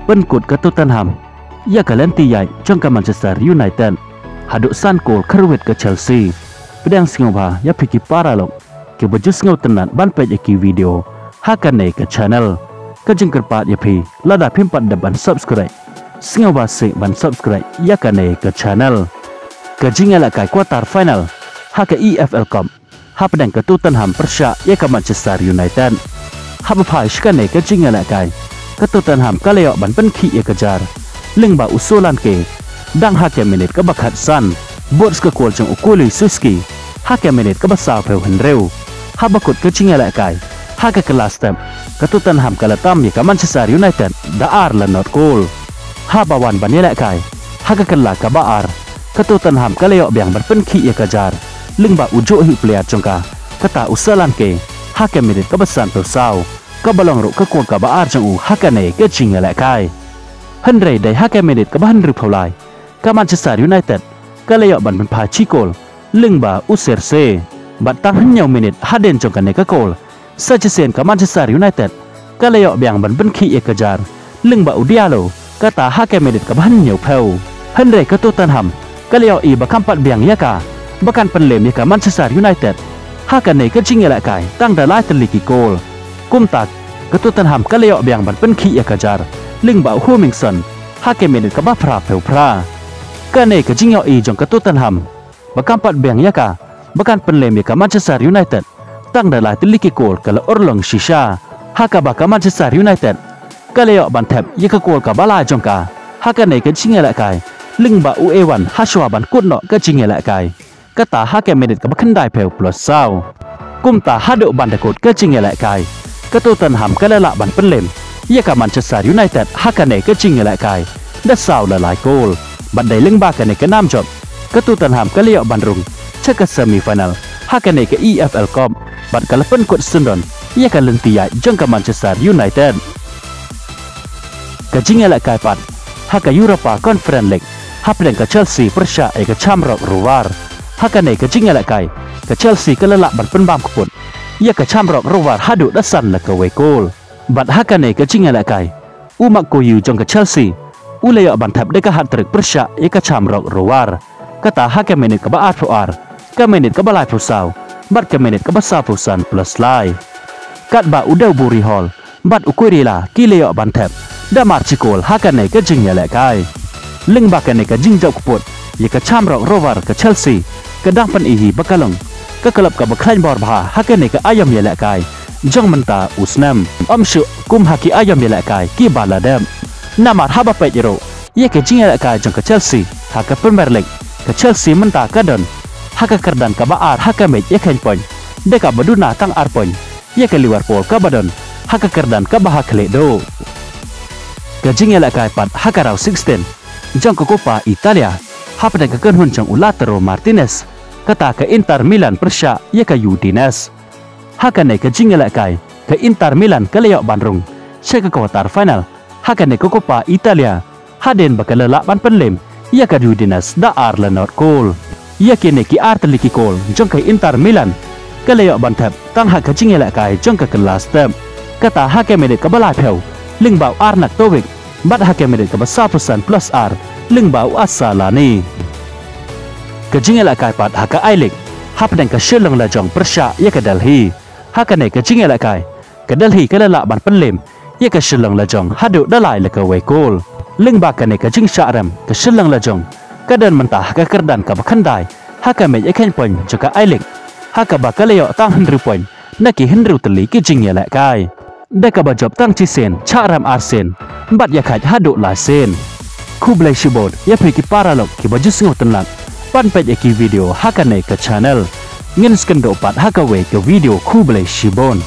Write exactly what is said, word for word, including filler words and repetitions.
Pynkut ka Tottenham ïa ka lynti ïaid jong ka Manchester United haduh san kol khyrwit ka Chelsea. Pdiang sngewbha ïa phi ki paralok kiba ju sngewtynnat ban peit ïa ki video ha kane ka channel. Ka jingkyrpad ïa phi, lada phim pat dep ban subscribe, sngewbha seh ban subscribe ïa kane ka channel. Ka jingïalehkai quarter final ha ka E F L Cup hapdeng ka Tottenham pyrshah ïa ka Manchester United. Haba phai sha kane ka jingïalehkai, ka Tottenham ka la ïoh ban pynkhih ïa ka jar lyngba u Solanke dang ha ka minit kaba khatsan bad ka kol jong u Kulusevski ha ka minit kaba sawphew hynriew. Haba kut ka jingïalehkai ha ka kylla step, ka Tottenham ka la tam ïa ka Manchester United da ar la not kol. Haba wan ban ïalehkai ha ka kylla kaba ar, ka Tottenham ka la ïoh biang ban pynkhih ïa ka jar lyngba u juh hi u player jong ka, kata u Solanke, ha ka minit kaba sanphew saw, kaba long ruh ka kol kaba ar jong u ha kane ka jingïalehkai. Hynrei dei ha ka minit kaba hynriewphew lai, ka Manchester United ka la ïoh ban pynphai shi kol lyngba u Zirkzee. Bad tang hynñiew minit hadien jong kane ka kol, sa shisien ka Manchester United ka la ïoh biang ban pynkhih ïa ka jar lyngba u Diallo, kata ha ka minit kaba hynñiewphew. Hynrei ka Tottenham ka la ïohi ba kam pat biang ïa ka ba kan pynlem ïa ka Manchester United ha kane ka jingïalehkai tang da lai tylli ki kol. Kumta ka Tottenham ka la ïoh biang ban pynkhih ïa ka jar lyngba u Heung-min Son ha ka minit kaba phraphew phra. Kane ka jingïohi jong ka Tottenham ba kam pat biang ïa ka ba kan pynlem ïa ka Manchester United tang da lai tylli ki kol ka la urlong shisha, ha kaba ka Manchester United ka la ïoh ban thep ïa ka kol kaba lai jong ka ha kane ka jingïalehkai lyngba u Ewan ha shuwa ban kut noh ka jingïalehkai, kata ha ka minit kaba khyndaiphew plus saw. Kumta haduh ban da kut ka jingïalehkai, ka Tottenham ka la lah ban pynlem ïa ka Manchester United ha kane ka jingïalehkai da saw la lai kol. Bad dei lyngba kane ka nam jop, ka Tottenham ka la ïoh ban rung sha ka semi final ha kane ka E F L Cup, bad ka la pynkut syndon ïa ka lynti ïaid jong ka Manchester United. Ka jingïalehkai pat ha ka Europa Conference League hapdeng ka Chelsea pyrshah ïa ka Shamrock Rovers. Ha kane ka jingïalehkai, ka Chelsea ka la lah ban pynbam kyput ïa ka Shamrock Rovers haduh da san la kawei kol. Bad ha kane ka jingïalehkai, u Maguire jong ka Chelsea u la ïoh ban thep da ka hat-trick pyrshah ïa ka Shamrock Rovers, kata ha ka minit kaba arphew ar, ka minit kaba laiphew saw bad ka minit kaba sawphew san plus lai. Katba u Dewberry Hall bad u Cucurella ki la ïoh ban thep da mar shi kol ha kane ka jingïalehkai. Lyngba kane ka jingjop kyput ïa ka Shamrock Rovers, ka Chelsea ka dang pyni hi ba ka long ka club kaba khlaiñ bor bha ha kane ka aïom ïalehkai jong mynta u snem, ym shuh kum ha ki aïom ïalehkai kiba la dep. Namar haba peit ruh ïa ka jingïalehkai jong ka Chelsea ha ka Premier League, ka Chelsea mynta ka don ha ka kyrdan kaba ar ha ka mej ïakheiñ point, da kaba duna tang ar point ïa ka Liverpool kaba don ha ka kyrdan kaba ha khlieh duh. Ka jingïalehkai pat ha ka round sixteen jong ka Coppa Italia, hapdeng ka kynhun jong u Lautaro Martinez, kata ka Inter Milan pyrshah ïa ka Udinese. Ha kane ka jingïalehkai, ka Inter Milan ka la ïoh ban rung sha ka quarter final ha kane ka Coppa Italia, hadien ba ka la lah ban pynlem ïa ka Udinese da ar la not kol. Ïa kine ki ar tylli ki kol jong ka Inter Milan ka la ïoh ban thep tang ha ka jingïalehkai jong ka kylla step, kata ha ka minit kaba laiphew lyngba u Arnautovic, bad ha ka minit kaba sawphew san plus ar lyngba u Asllani. Ka jingïalehkai pat ha ka I-League, hapdeng ka Shillong Lajong pyrshah ïa ka Delhi. Ha kane ka jingïalehkai, ka Delhi ka la lah ban pynlem ïa ka Shillong Lajong haduh da lai la kawei kol. Lyngba kane ka jingshah rem, ka Shillong Lajong ka don mynta ha ka kyrdan kaba khyndai ha ka mej ïakheiñ point jong ka I-League, ha kaba ka la ïoh tang hynriew point na ki hynriew tylli ki jingïalehkai, da kaba jop tang shisien, shah rem arsien bad ïakhait haduh laisien. Khublei shibun ïa phi ki paralok kiba ju sngewtynnat ban peit ïa ki video ha kane ka channel. Ngin sa ïakynduh pat ha kawei ka video. Khublei shibun.